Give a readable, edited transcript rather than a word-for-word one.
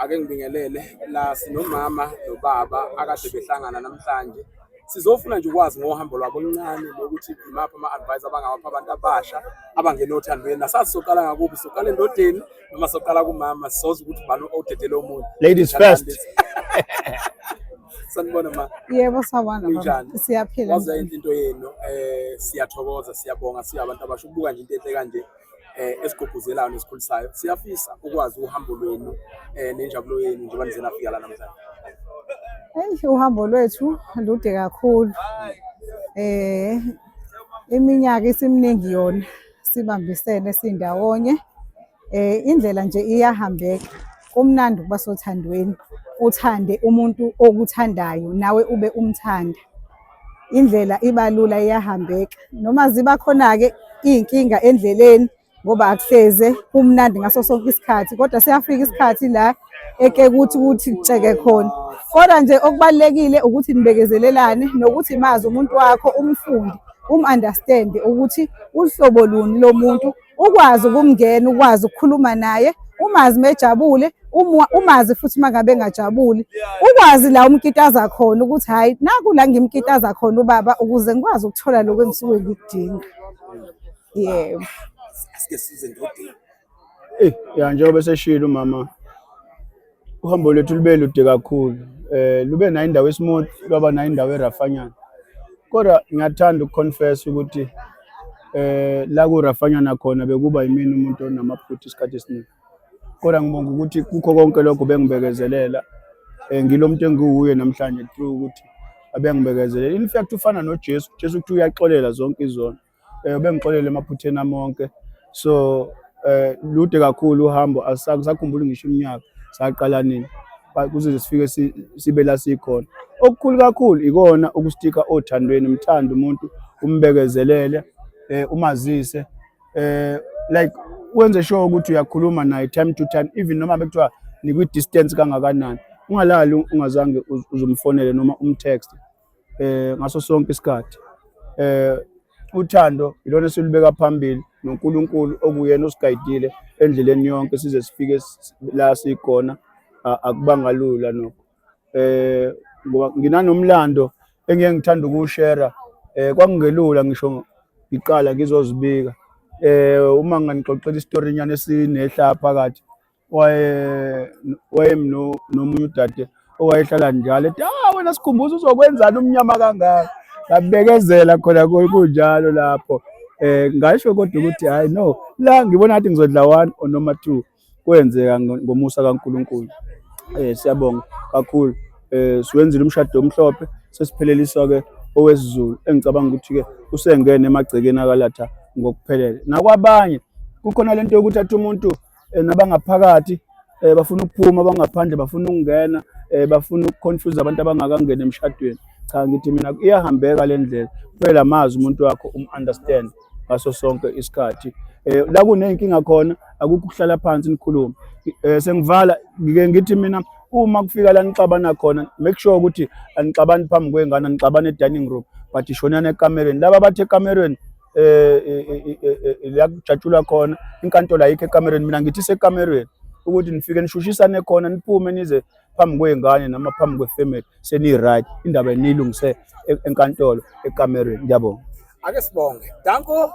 Ake ngibingelele la sinomama nobaba akade behlangana namhlanje. Sizofuna nje ukwazi ngohambo lwabo oluncane lokuthi imaphi ama-advice abangawapha abantu abasha abangena othandweni. Asazi soqala ngakuphi, soqala endodeni noma soqala kumama, sizoza ukuthi ubani odedele omunye. Ladies first. Sanibona ma. Yebo, sawubona baba. Kunjani? Siyaphila. Waze yayinhle into yenu. Siyathokoza, siyabonga, singabantu abasha ukubuka nje into enhle kanje esigqugquzelayo nesikhulisayo. Siyafisa ukwazi uhambo lwenu nenjabulo yenu njengoba nize nafika la namhlanje. Eyi, uhambo lwethu lude kakhulu. Iminyaka isiminingi yona sibambisene sindawonye. Indlela nje iyahambeka. Kumnandi ukuba sothandweni, uthande umuntu okuthandayo nawe ube umthanda. Indlela iba lula iyahambeka. Noma ziba khona-ke iy'nkinga endleleni ngoba akuhleze kumnandi ngaso sonke isikhathi, kodwa siyafika isikhathi la eke kuthi ukuthi kutsheke khona. Kodwa nje okubalulekile ukuthi nibekezelelane nokuthi mazi umuntu wakho, umfunde, um-understand-e ukuthi uhlobo luni lomuntu, ukwazi ukumngena, ukwazi ukukhuluma naye, umazi mejabule, umazi futhi uma ngabe engajabuli, ukwazi la umkitaza khona ukuthi hhayi naku la ngimkitaza khona ubaba ukuze ngikwazi ukuthola lokhu engisuke ngikudinga. Yebo. Asike size endodeni. Ya, njengoba eseshilo umama, uhambo lwethu lube lude kakhulu. Lube nayo indawo e-smooth, lwaba nayo indawo erafanyana. Kodwa ngiyathanda ukuconfess ukuthi la kurafanyana khona bekuba yimina umuntu onamaphutha isikhathi esiningi. Kodwa ngibonga ukuthi kukho konke lokho bengibekezelela. Ngilo muntu engiwuye namhlanje through ukuthi abengibekezelela. In fact ufana noJesu, Jesu kuthiwa uyaxolela zonke izono. Ubengixolela emaphutheni ami onke. So lude kakhulu uhambo, asisakhumbuli ngisho iminyaka saqala nini kuze sifike sibe la sikhona. Okukhulu kakhulu ikona ukustika othandweni, umthande umuntu, umbekezelele, umazise, like wenze sure ukuthi uyakhuluma naye time to time, even noma bekuthiwa nikwi-distance kangakanani, ungalali ungazange uzumfonele noma umtext ngaso sonke isikhathi. Uthando ilona esilubeka phambili noNkulunkulu okuyena osigayidile endleleni yonke size sifike la sikhona. Akubanga lula nokho. Ngoba nginanomlando engike ngithanda ukuwushera, kwakungelula ngisho ngiqala ngizozibika. Uma nginganixoxela isitori nyana esinehla phakathi, waye nomunye udade owayehlala njalo ethi, ah wena Sikhumbuzo uzokwenzani umnyama kangaka? Ngabekezela khona kunjalo lapho. Ngasho kodwa ukuthi hayi no, la ngibona ngathi ngizodla 1 or noma 2. Kwenzeka ngomusa kaNkulunkulu. Siyabonga kakhulu. Siwenzile umshado omhlophe, sesipheleliswa ke owesiZulu engicabanga ukuthi ke usengene emagcekeni akalatha ngokuphelele. Nakwabanye kukhona lento yokuthi athi umuntu nabangaphakathi bafuna ukuphuma, abangaphandle bafuna ukungena, bafuna ukuconfuse abantu abangakangeni emshadweni. Cha, ngithi mina iyahambeka le ndlela, kuphela mazi umuntu wakho, um-understand ngaso sonke isikhathi. La kuney'nkinga khona akukho ukuhlala phansi nikhulume. Sengivala ngike ngithi mina uma kufika la nixabana khona, make sure ukuthi anixabani phambi kwengane, anixabani e-dining room, but ishonani ekamereni. Laba abathi ekamereni la kujatshulwa khona, inkantolo ayikho ekamereni. Mina ngithi isekamereni ukuthi nifike nishushisane khona, niphume nize phambi kwey'ngane noma phambi kwefamily seni-right, indaba niyilungise enkantolo ekamereni. Ngiyabonga. Ake sibonge. Danko.